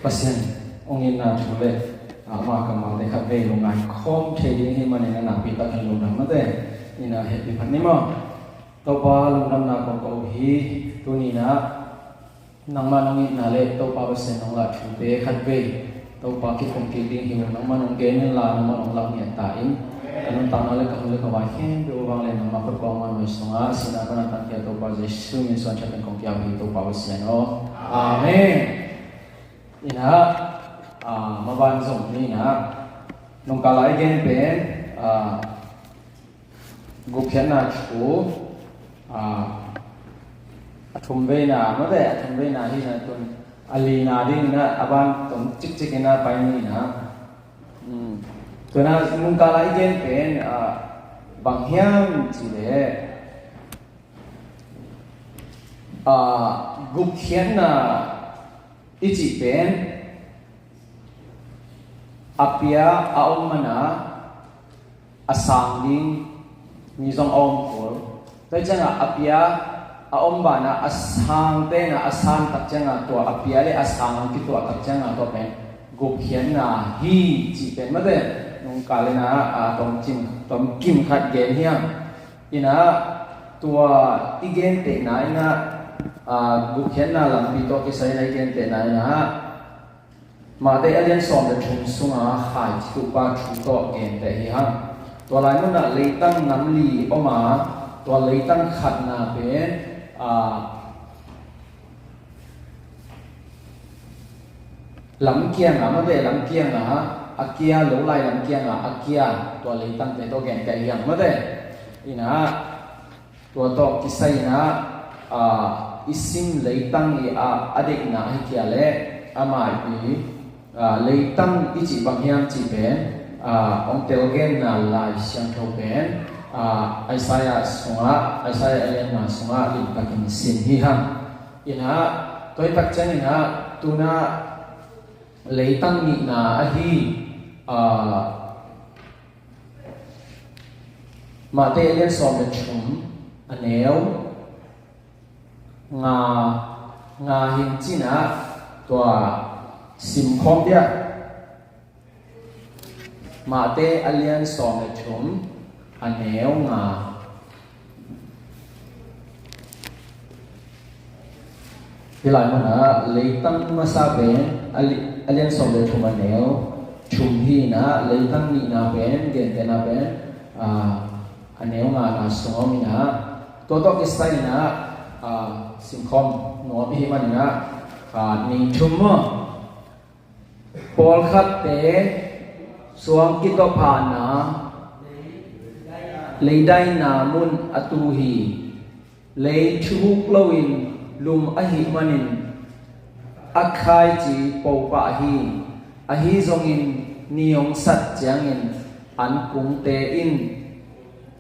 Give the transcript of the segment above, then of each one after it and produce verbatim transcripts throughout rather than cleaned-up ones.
Pasian hong itna thu le ama kammalte khat vei lungngai khawm thei ding ahih manin a nakpi takin lungdam mate. Ina hehpih phat ni maw. Topa lungdamna kong ko uh hi. Tuni-in ah nangmah hong itna le Topa Pasian hong lah thute khat vei Topa kikum kik ding hi uh. Nangmah hong gen inla, nangmah hong lak ngiat ta in. Ka nuntakna le ka hun le ka vai khempeuh uh vanglian nangmah khut kong mah nuai sungah sihna pan a tankhia Topa Jesuh min suang ciat in kong ki-ap hi Topa Pasian aw. Amen. Ina, ah, maban zong ni ina, nungkal a i gen pen, ah, gupkhiatna thu, ah, a thum veina, mate, a thum veina hi ina tun, a lina ding ina, a ban tom cikcik ina pai ni ina. Hmm. Tuna nungkal a i gen pen, ah, bang hiam cih leh, ah, gupkhiatna i cih pen a pia a om man a, a sang ding mi zong a om kul. Tua hi ciangah a pia a om banah a sang pen a, a san tak ciangah tua a pia le a sang kituah tak ciangah tua pen gupkhiatna hi cih pen mate. Nungkal ina a tomkim, tomkim khat gen hiam. Ina tua i gentehna ina, ah, gupkhiatna lampi tawh kisai ina i gentehna ina Matthai a lian sawm le thum sunga Khaici Topa thu tawh genteh hi hang. Tua lai munah leitang nam li om a, tua leitang khatna pen, ah, lamkianga, mate lamkianga a kia, lo lai lamkianga a kia, tua leitangte tawh genteh hi hang mate. Ina tua tawh kisai ina, ah, i sim leitang i a, a deihna hi kia le amah i, ah, leitang i cih bang hiam cih pen, ah, hong telgenna Lai Siangtho pen, ah, Isaiah sungah, Isaiah a lian nga sungah limtakin sim hi hang. Ina tua hi tak ciang ina tuna leitang nihna ahi, ah, Matthai a lian sawm le thum a neu nga, nga hin cina tua simkhawm dia. Matthai a lian sawm le thum a neu nga. Hi lai munah leitang masa pen a li-, a lian sawm le thum a neu thum hi ina, leitang nihna pen, gentehna pen, ah, a neu ngana sung om ina, tua tawh kisai ina, ah, simkhawm nuam i hih man ina, ah, ni thum maw. Pawlkhatte suang kitawphahna, leidaina mun a tu hi. Lei thuhuk loin lum ahih manin a khaici po pah hi. Ahi zongin ni hong sat ciangin ankungte in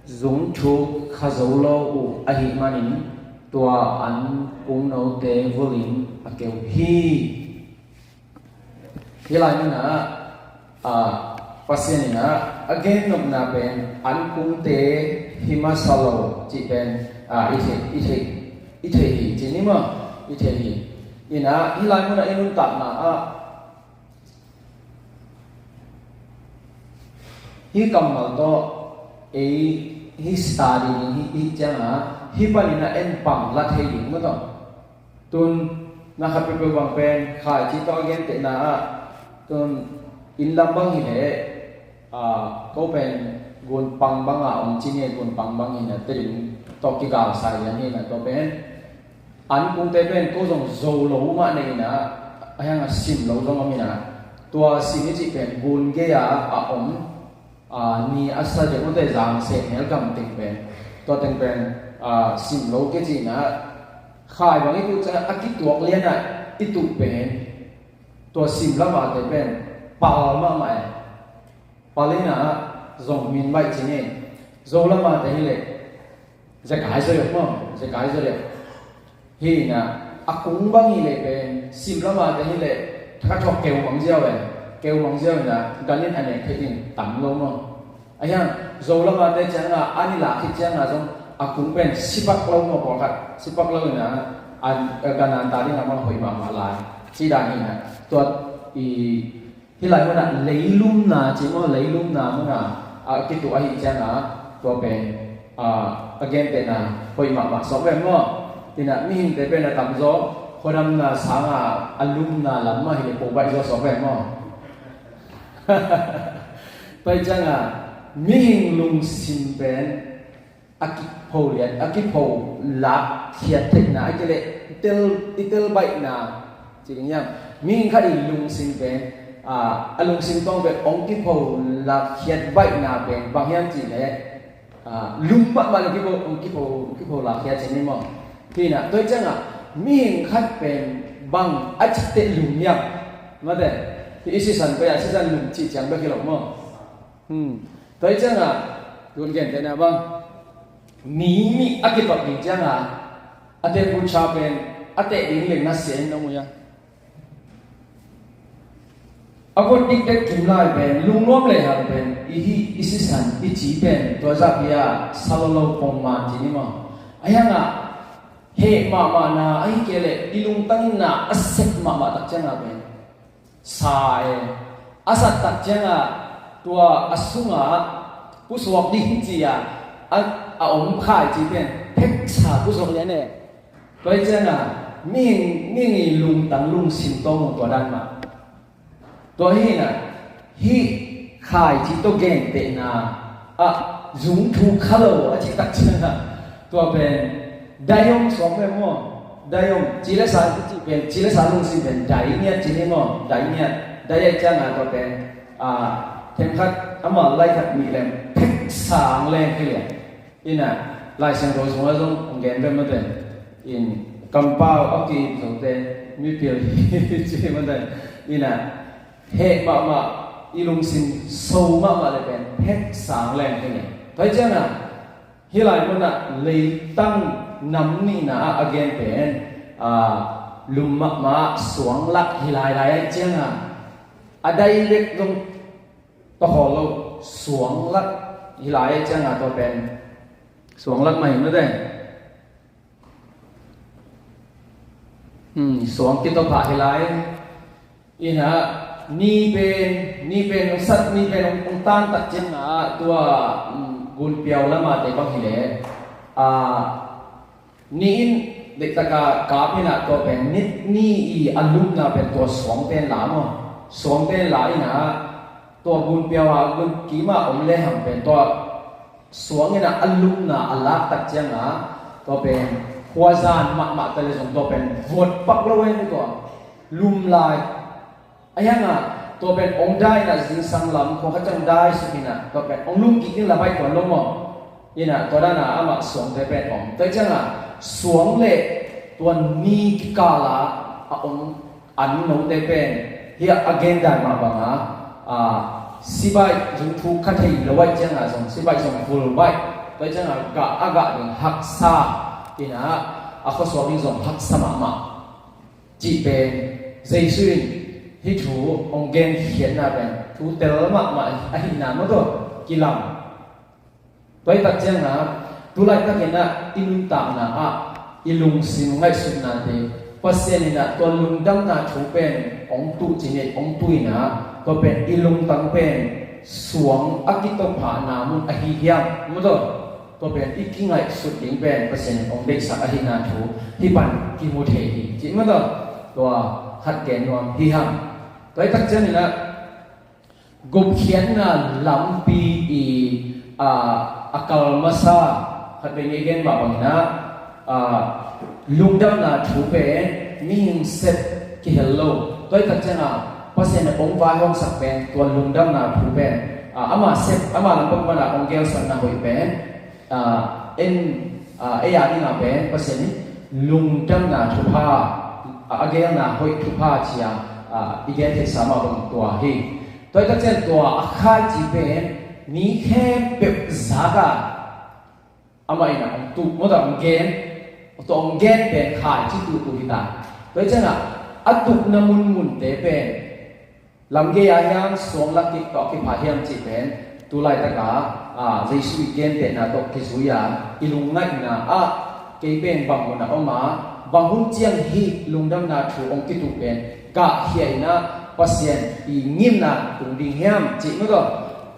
zungthuk kha zo lo uh ahih manin tua ankung note vulin a keu hi. Hi lai munah, ah, Pasian inah a gennopna pen ankungte hi masa lo cih pen, ah, i thei, i thei, i thei hi ci ni maw, i thei hi. Inah hi lai munah i nuntakna ah hih kammal tawh ei hih study ding hih, hih ciangah hih panin a en pang la thei ding maw tawh. Tun na khat peuhpeuh bang pen khaici tawh a gentehna ah tun inn lam bang hi leh, ah, ko pen gunpang bangah om ci ni, gunpang bang hi na, Tedim tawh kigalsa lian hi na, tua pen ankungte pen ko zong zo lo mah nei na, a hiang a sim lo zong om hi na, tua sim i cih pen gun gei-a a om, aa, ni a sa deuh mawte zang seh mel gam teng pen, tua teng pen, aa, sim lo kei cihna, khai bang i tuh ciangah a kituak lianah i tuh pen, tua sim lamate pen pal mahmah e. Pal inah zong min baih cing e. Zo lamate hileh zekai zaw deuh maw, zekai zaw deuh. Hi inah a kung bang hileh pen sim lamate hileh thakhat thawh keu mang ziau e. Keu mang ziau inah gan in a nek thei ding tam lo maw. A hiang zo lamate ciangah a ni lak khit ciangah zong a kung pen sipak lo maw, pawlkhat sipak lo inah a, a gan an ta dingah mang hoih mahmah lai. Ci dan hi inah tua I hih lai munah leilumna ci maw, leilumna munah a kituh ahih ciangah tua pen a gentehna hoih mahmah suak ve maw? Inah mihingte pen a tamzaw khuadamna sangah a lumna lam mah hileh po baih zaw suak ve maw? Tua ahih ciangah mihing lungsim pen a kipho lian, a kipho lakkhiat theihna, a kileh i tel, i tel baihna ci ding hiam? Mihing khat i lungsim pen a, a lungsim tawng pen hong kipho lakkhiat baihna pen bang hiam cihleh a, lum mahmah le kipho, hong kipho, hong kipho lakkhiat ci ni maw? Hinah tua ahih ciangah mihing khat pen bang a citteh lum hiam? Mate, i sisan pen a sisan lum cih ciang bek hi lo maw? Hmm. Tua ahih ciangah tun gentehna bang mi nih a kipat ding ciangah a temperature pen a teh ding leng nasia in na mu ia. A vot dikdek kim lai pen lungnuam lehang pen i hih i sisan i ci pen tua zahpi a sa lolo pongman ci ni maw? A hiangah heh mahmahna ahi kei leh i lungtang inna a sep mahmah tak ciangah pen sa e. A sat tak ciangah tua a sungah pusuak ding ci-a a, a om khaici pen pheksa pusuak lian e. Tua ahih ciangah mihing, mihing i lungtang lungsim tawng tua dan mah. Tua hinah hih khaici tawh gentehna ah zungthuk kha lo a cih tak ciangah tua pen dai om suak ve maw? Dai om, ci le sa i cih pen, ci le sa lungsim pen dai ngiat ci ni maw? Dai ngiat. Dai ahih ciangah tua pen a, themkhat ama lai khat nih lem pheksa ang leng hi lian. Inah Lai Siangtho sungah zong hong gen ve mate. In kampau a ki zongte mipil hi ci mate. Inah heh mahmah, i lungsim so mahmah le pen pheksa ang leng hi lian. Tua ahih ciangah hih lai munah leitang nam nihna ah a gen pen a, lum mahmah suanglak hi lailai ahih ciangah a dai bek zong tua khawl lo, suanglak hi lai ahih ciangah tua pen suanglak mah hi mate. Hmm, suang kitophah hi lai. Inah ni pen, ni pen hong sat, ni pen hong, hong tan tak ciangah tua, hmm, gunpiau lamate bang hileh a, ni in deihtakah kap inah tua pen ni, ni i a lumna pen tua suang pen la maw? Suang pen la inah tua gunpiau a gun kima om lehang pen tua suang inah a lumna a lak tak ciangah tua pen khuazan mahmah ta le zong tua pen vuat pak lo e tua lum lai. A hiangah tua pen hong dai inah zingsang lam khua khat ciang dai suk inah tua pen hong lum kik in la baih tuan lo maw? Inah tua dana amah suangte pen om. Tua ciangah suang le tua ni kikala a om an note pen hiah a gendan mah banga a, sibaih zungthuk kha thei lo ahih ciangah zong sibaih zong vul baih. Tua ciangah gah a gah ding haksa inah a khuasuak ding zong haksa mahmah. Cih pen Jesu in hih thu hong genkhiatna pen thu tel mahmah ahihna maw tua kilam. Tua hi tak ciangah tulaitakin ah i nuntakna ah i lungsim ngaihsutnate Pasian inah tua lungdamna thu pen hong tuh cin hong tuh inah tua pen i lungtang pen suang a kitophahna mun ahi hiam maw tua? Tua pen i kingaihsut ding pen Pasian in hong deihsak ahihna thu hih pan kimu thei hi cih maw tua? Tua khat gen nuam hi hang. Tua hi tak ciangin ah gupkhiatna lampi i a, a kal masa khat vei nge gen mah bangin ah a, lungdamna thu pen mihing sep kihel lo. Tua hi tak ciangah Pasian in hong vaihawmsak pen tua lungdamna thu pen a, ama sep, ama lam bang banah hong gelsakna hoih pen a, en a, ei a dingah pen Pasian in lungdamna thupha a, a gelna hoih thupha cia a, i gen theihsa mah bang tua hi. Tua hi tak ciang tua a khaici pen mi khempeuh zakah amah in a hong tuk maw tua hong gen, tua hong gen pen khaici tutu hi ta. Tua hi ciangah a tukna munmunte pen lamgei a hiam suang lak kik tawh kiphah hiam cih pen tulaitak a a, Jesu i gentehna tawh kizui a i lungngaihna ah kei pen bang hun a om a, bang hun ciang hih lungdamna thu hong kituh pen gahkhia in ah Pasian i ngimna tung ding hiam cih maw taw,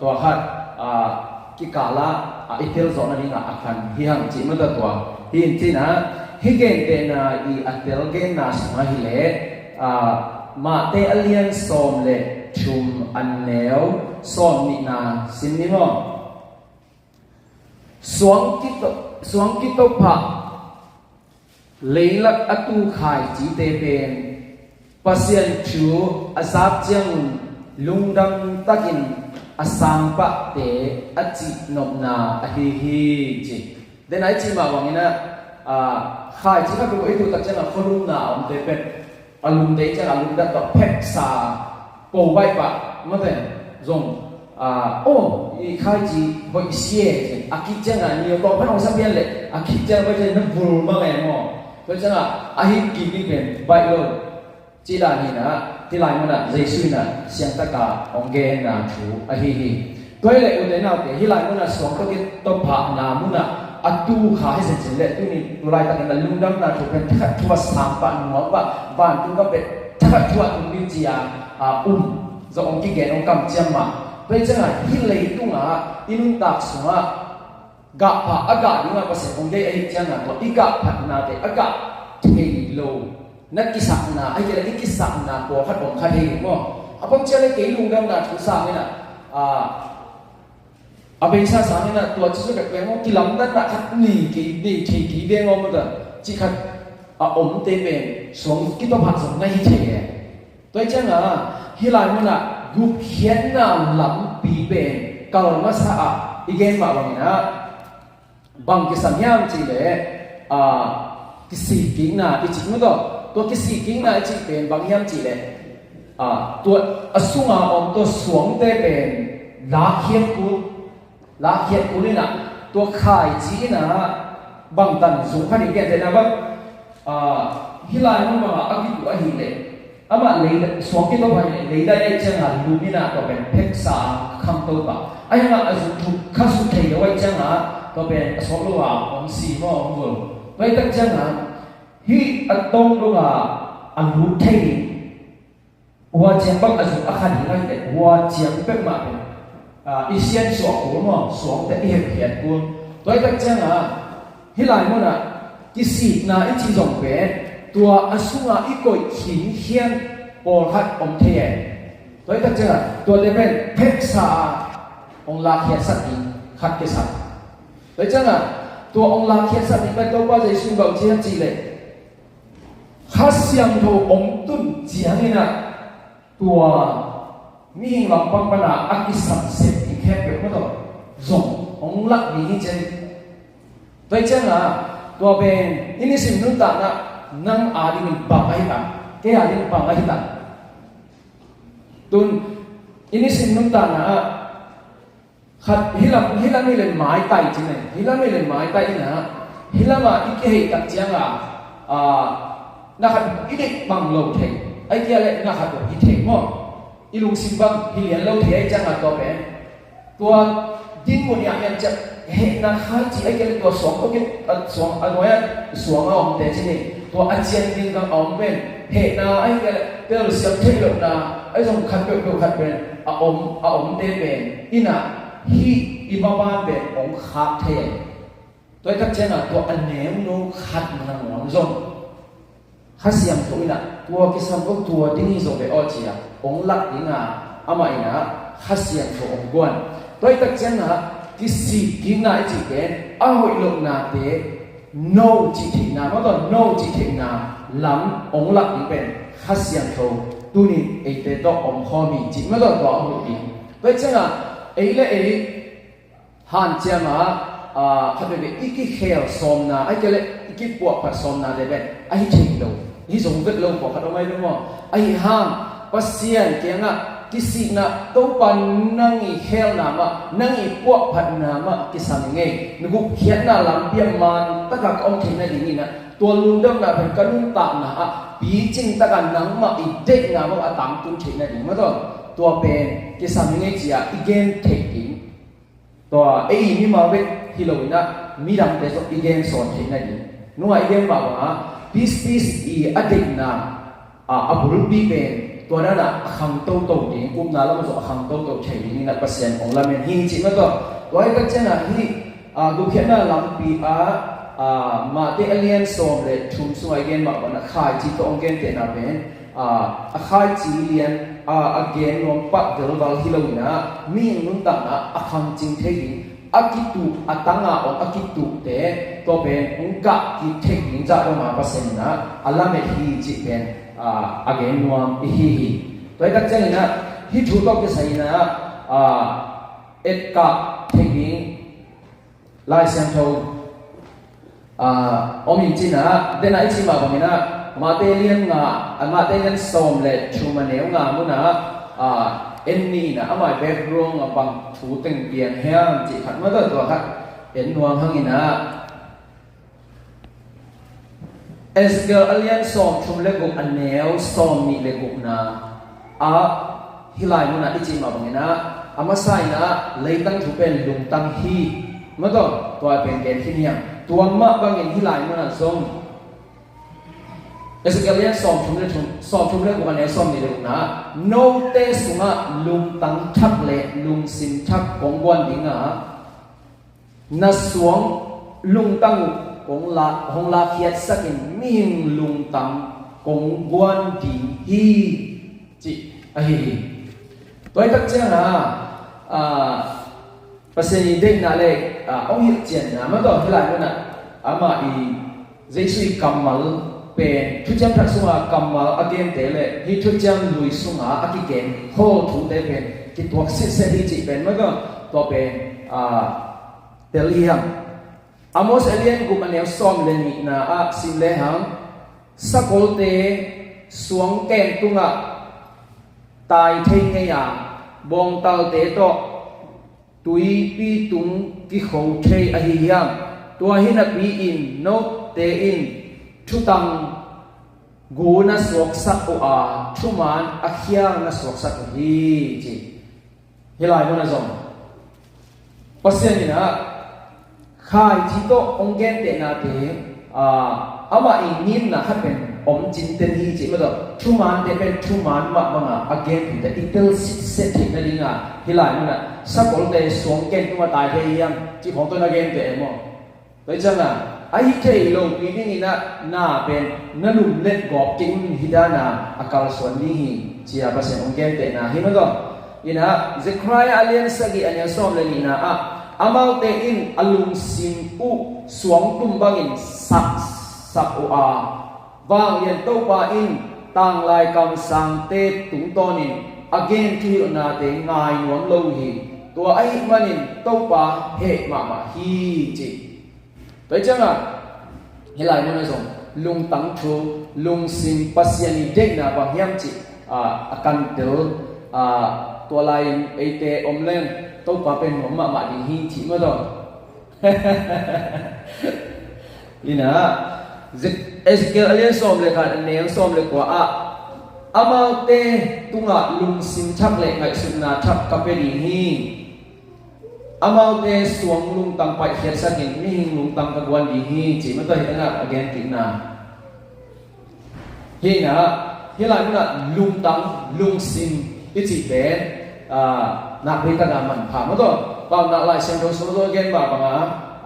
tua khat, ah, kikala, ah, i telzawh nadinga a kan hiam cih maw taw, tua hi in cihna. Hih gentehna i a tel genna sungah hileh, ah, Mate a lian sawm le thum a neu sawm nihna sim ni maw? Suang kito, suang kitophah leilak a tu khaicite pen Pasian thu a zak ciangun lungdam takin a sangpahte a cihnopna ahi hi ci. Denai cih mah bangin ah, ah, khaici khat peuh i tuh tak ciangah khualumna a omte pen a lumte ciangah a lumdat tawh pheksa po baih pah mate zong, ah, oh, i khaici hoih sia e, a kik ciangah ni tawh phan hong sa pian leh a kik ciangah baih ciangah na vul mang e maw? Tua ciangah a hih kik ding pen baih lo. Ci dan hi in ah, hih lai munah Jesu in ah siangtaka hong genna thu ahi hi. Tua hi leh ute naute, hih lai munah suang tawh kitophahna munah a tu kha hi zenzen leh tuni tu laitakin a lungdamna thu pen thakhat thu a sangpah nuam pah vantung gam pen thakhat thu a tung ding ci-a, a um zong hong kigen hong kamciam mah. Tua hi ciangah hih leitungah i nuntak sungah gahphah a gah dingah Pasian hong deih ahih ciangah tua i gahphatnate a gah thei lo na kisakna, ahih kei leh i kisakna pawlkhat om kha thei ding maw? A bang ciang leh kei lungdamna thu sangin ah, a, a beisa sangin ah tua ci suk pek pek maw, kilamdanna khat nei kei, nei thei kei ding maw, maw ta cih khat a omte pen suang kitophah zong na hi thei e. Tua hi ciangah hih lai munah gupkhiatna lampi pen kal masa ah i gen mah bangin ah bang kisam hiam cih leh, ah, kisikkikna i cih maw taw. Tua kisikkikna i cih pen bang hiam cih leh, ah, tua a sunga om tua suangte pen lakkhiat kul, lakkhiat kul in ah tua khaici in ah bangtan zung kha ding gentehna bang, ah, hih lai mun bangah a kitu ahih leh amah lei suang kitophah leh lei dai ahih ciangah lum in ah tua pen pheksa khangto pah. Ahi hangah a zung thu kha suk thei lo ahih ciangah tua pen a sawt lo a hong si maw, hong vul. Tua ahih tak ciangah hih a tong dongah a lut thei ding hua ciang bang a zuk a kha ding ahih leh hua ciang peuhmah pen, ah, i siansuah kul maw, suangte i hepkhiat kul. Tua ahih tak ciangah hih lai munah kisikna i cih zong pen tua a sungah i koih khinkhian pawlkhat om thei e. Tua ahih tak ciangah tuate pen pheksa a hong lakkhiatsak ding khat kisam. Tua ahih ciangah tua hong lakkhiatsak ding pen Topa Jesu in bang ci hiam cih leh Kha Siangtho hong tun ciangin ah tua mihing lampang pana a kisam sep ding khempeuh maw taw zong hong lak ding hi ci. Tua ahih ciangah tua pen i nisim nuntakna nang a dingin bang ahi ta, kei a dingin bang ahi ta. Tun i nisim nuntakna ah khat hih lam, hih lam hi leh maitai ci ne, hih lam hi leh maitai in ah hih lamah i kihei tak ciangah, ah, na khat i deih bang lo thei, ahih kei leh na khat i thei maw? I lungsim bang hi lian lo thei ahih ciangah tua pen tua dinmun i ah hiam ciah hehna kha ci ahih kei leh tua suang tua kit, ah, suang a nuai ah suang a omte ci ne, tua a cian ding dang a om pen hehna ahih kei leh telsiam theih lohna ahi zong khat peuhpeuh khat pen a om, a omte pen in ah hih i maban pen hong khak thei. Tua ahih tak ciangah tua a neu no khat nangawn zong Kha Siangtho in ah tua kisam ko, tua ding hi zaw ve aw ci-a hong lak ding a, amah in ah Kha Siangtho hong guan. Tua ahih tak ciangah kisikkikna i cih pen a hoih lohnate no cih theihna maw taw, no cih theihna lam hong lak ding pen Kha Siangtho tuni eite tawh om khawm hi cih maw taw, tua hong hoih ding. Tua ahih ciangah ei le ei hanciam a, ah, khat veve i kikhel sawmna ahih kei leh i kipuahphat sawmnate pen ahi thei lo, hi zong vet lo pawlkhat om ahi ve maw? Ahi hang Pasian kiangah kisikna, Topa nang i khelna mah, nang i puahphatna mah kisam i ngei, na gupkhiatna lampi ah man takah ka om theih nadingin ah tua lungdamna pen ka nuntakna ah picing takah nangmah i deihna mah a tangtun theih nading maw taw, tua pen kisam i ngei ci-a i gen theih ding. Tua ei mimal bek hi lo in ah midangte zong i gen sawn theih nading. Nungah i gen mah bangah peace, peace i a deihna, a, a bulpi pen Tua dan a a khang toto ding, upna lam ah zong a khang toto thei ding in a Pasian hong lamen hi cih mah tawh. Tua hi tak ciangin a hih, a, gupkhiatna lampi ah, a, Mate a lian sawm le thum sungah i gen mah bangin a khaici tawh hong gentehna pen, a, a khaici lian, a, a gen nuam pah velval hi lo in a, mihing nuntakna a khang cing thei ding, a kituh, a tanga hong a kituhte, tua pen hong gah kik thei ding zah dong a Pasian in a, a lamet hi cih pen, a, a gen nuam i hi hi. Tua hi tak ciangin a, hih thu tawh kisai in a, a, etkah thei ding Lai Siangtho, a, om in cin a, den a i cih mah bangin a, Mate lian nga, a, Mate lian sawm le thum a neu nga mun a, a, en ni in a, amah i background a bang thu teng piang hiam cih khat mah tawh tua khat en nuam hang in a, Ezekiel a lian sawm thum le guk a neu sawm nih le gukna ah hih lai mun ah i cih mah bangin a, a masa in a leitang thu pen lungtang hi. Mah tawh tua pen gen khin hiam? Tua mah bangin hih lai mun ah zong Ezekiel lian sawm thum le thum, sawm thum le guk a neu sawm nih le gukna ah, note sungah lungtang thak le lungsim thak kong guan ding a, na suang lungtang uh kong la, hong lakhiatsak in mihing lungtang kong guan ding hi, cih ahi hi. Tua hi tak ciangin a, a, Pasian i deihna le, a, hong hilhcianna mah tawh hih lai mun ah amah i Jesu i kammal pen Thuciam Thak sunga kammal a gente le hih Thuciam Lui sunga a kigen khawl thute pen kituak sitset hi cih pen mah tawh tua pen, a, tel hi hang. Amos a lian guk a neu sawm le nihna ah sim lehang, sakolte suang ken tungah tai thei ngei a, bawngtalte tawh tuipi tung kikho thei ahi hiam? Tua hi napi-in note in thutang gu na suaksak uh a, thumaan a khial na suaksak uh hi, ci. Hih lai mun ah zong Pasian in a khaici tawh hong gentehnate, a, amah i ngimna khat pen om cinten hi cih mah tawh, thumaante pen thumaan mah banga a gen thute i tel sitset theih nadinga hih lai mun ah sakolte suang ken tungah tai thei hiam cih khawng tawh na gente e maw? Tua hi ciangin a, ahi thei lopi dingin a, na pen na lumlet gawp kei un, hih dan a a kalsuan ding hi, ci-a Pasian hong gentehna hi mah tawh. In a, Zekhariah a lian sagih a neu sawm le nihna ah, amaute in a lungsim uh suangtum bangin saksak uh a, Vanglian Topa in tanglai kamsangte tungtawnin a gen thuhilhnate ngai nuam lo uh hi. Tua ahih manin Topa heh mahmah hi, ci. Tua hi ciangin a, hih lai mun ah zong lungtang thu, lungsim, Pasian i deihna bang hiam cih, a, a kantel, a, tua lai-in eite om leng Topa pen nuam mahmah ding hi, cih mah tawh. In a, Ze-, Ezekiel a lian sawm le khat a neu sawm le kua ah, amaute tungah lungsim thak le ngaihsutna thak ka pia ding hi. Amaute suang lungtang paihkhiatsakin mihing lungtang ka guan ding hi, cih mah tawh hih tengah a gen kikna. Hih na, hih lai mun ah lungtang, lungsim i cih pen, a, nakpi taka manpha mah tawh. Paunak Lai Siangtho sung tawh gen mah banga,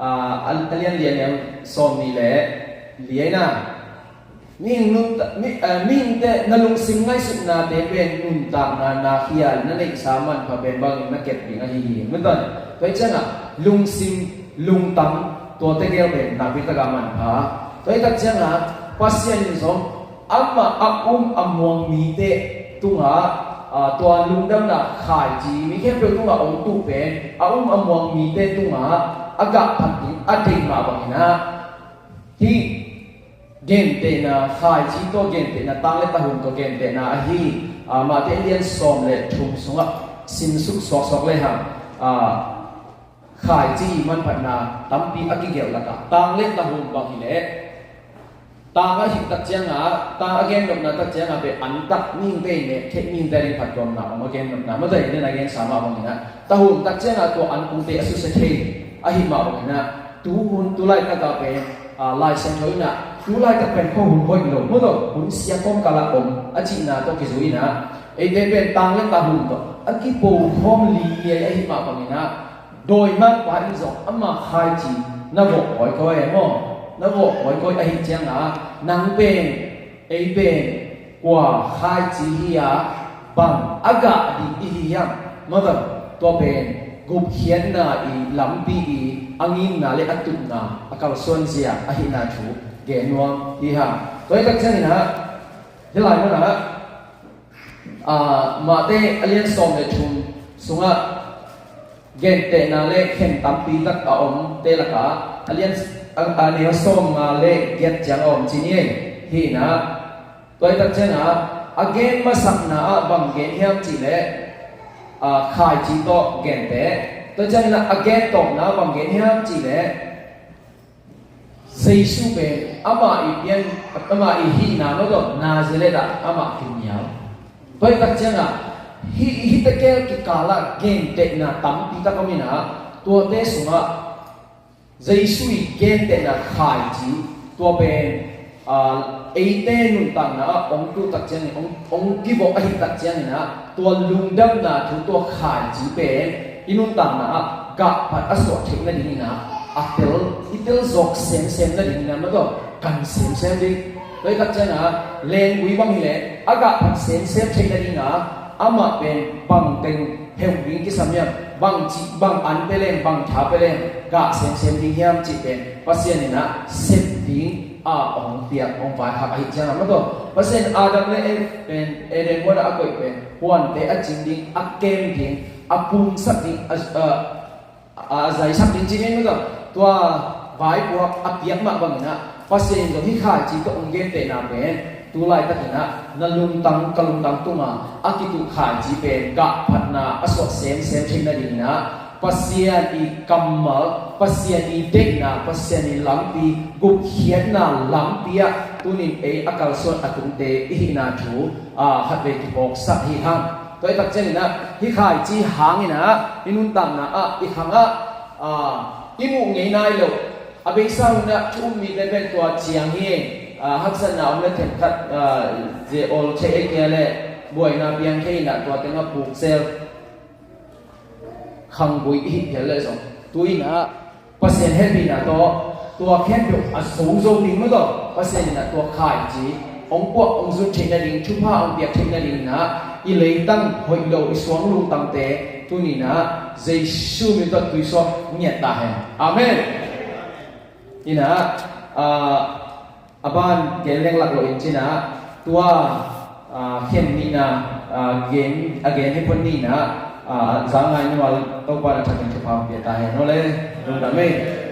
a, a, a lian li a neu sawm nih le li a na. Mihing nunta-, mi, a, mihingte na lungsim ngaihsutnate pen nuntakna na khial na neihsa manpha pen bangin na kep ding ahi hi. Mah tawh, tua hi ciangin a, lungsim, lungtang, tuate gel pen nakpi taka manpha. Tua hi tak ciangin a, Pasian in zong amah a um a muang mite tungah, a, tua lungdamna khaici, mi khempeuh tungah hong tuh pen, a um a muang mite tungah a gah phat ding a deih mah bangin a, hih gentehna, khaici tawh gentehna, tang le tahum tawh gentehna ahi, a, Mate lian sawm le thum sungah simsuk suaksuak lehang, a, khaici manphatna tampi a kigelh lakah tang le tahum bang hileh, tang a hih tak ciangah, tang a gennopna tak ciangah beh an tak mihingte in nek theih, mihingte in phattuamna om a gennopna mah tawh in a gensa mah bangin a, tahum tak ciangah tua an kungte a susia thei ahi mah bangin a, tuhun tu laitakah pen, a, Lai Siangtho in a, Tu laitak pen khuahun hoih lo, maw taw, hun sia kawmkal ah om a cihna tawh kizui-in ah, eite pen tang le tah hun tawh a kipo khawm liai ahih mah bangin ah, dawimangpa in zong ama khaici na vawh kawikawi e maw? Na vawh kawikawi ahih ciangah nang pen, ei pen kua khaici hi a, bang a gah ding i hi hiam? Maw taw, tua pen gupkhiatna i lampi i a ngimna le a tutna a kalsuanzia ahihna thu gen nuam hi hang. Tua hi tak ciangin ah, hih lai munah, ah, Mate a lian sawm le thum sungah gentehna le khen tampi tak a omte lakah a lian, a, a neu sawmnga le giat ciang a om ci ni ei. Hih in ah, tua hi tak ciangah a gen masakna ah bang gen hiam cih leh, ah, khaici tawh genteh. Tua ciangin ah a gen tawpna ah bang gen hiam cih leh, Jesu pen amah i pian, amah i hihna, maw taw, Nazareth ah amah kimial. Tua hi tak ciangah hih, hih tegel kikal ah gentehna tampi tak om in ah, tuate sungah Jesu i gentehna khaici, tua pen, ah, eite nuntakna ah hong tu tak ciangin, hong, hong kivawh ahih tak ciangin ah, tua lungdamna thu, tua khaici pen i nuntakna ah gahphat a suah theih nadingin ah, a tel, i tel zawk semsem nadingin ah, maw taw, kan semsem ding. Tua hi tak ciangah lenggui bang hi leh a gahphat semsem theih nadingin ah, amah pen bang teng heuh ding kisam hiam, bang cih, bang an pia leng, bang tha pia leng gah semsem ding hiam cih pen Pasian in ah sep ding a hong piak, hong vaikhak ahih ciangah, maw taw, Pasian Adam le Eve pen Eden huan ah a koih pen huante a cing ding, a kem ding, a pumsak ding, a, a, a zaisak ding ci-in, maw taw, tua vaipuak a piak mah bangin ah, Pasian in zong hih khaici tawh hong gentehna pen tu laitakin ah na lungtang, ka lungtang tungah a kituh khaici pen gahphatna a suah semsem theih nadingin ah, Pasian i kammal, Pasian i deihna, Pasian i lampi, gupkhiatna lampi ah tunin ei a kalsuan a tungte i hihna thu, ah, khatvei kiphawksak hi hang. Tua hi tak ciangin ah, hih khaici hangin ah i nuntakna ah, i khang ah, ah, i muh ngei nai lo, a beisa hun ah thu um mite pen tua ciang hi. Ah, haksatna om le themkhat, ah, zia awl thei ei kia le buaina piang thei in ah tua teng ah puk zel, khanggui i hih phial leh zong, tu-in ah Pasian hehpihna tawh tua khempeuh a zozo ding, maw taw, Pasian in ah tua khaici hong puak, hong zun theih nading, thupha hong piak theih nadingin ah i leitang hoih lo, i suang lungtangte tuni-in ah Jesu min tawh tuisuak ngiat ta hen. Amen. In ah, ah, a ban gen lenglak loin ci-in ah, tua, ah, khen nihna, ah, gen, a gen hi phot ni-in ah, ah, za ngai nual Topa na thakin thupha pia ta hen. Aw le, lungdam ei.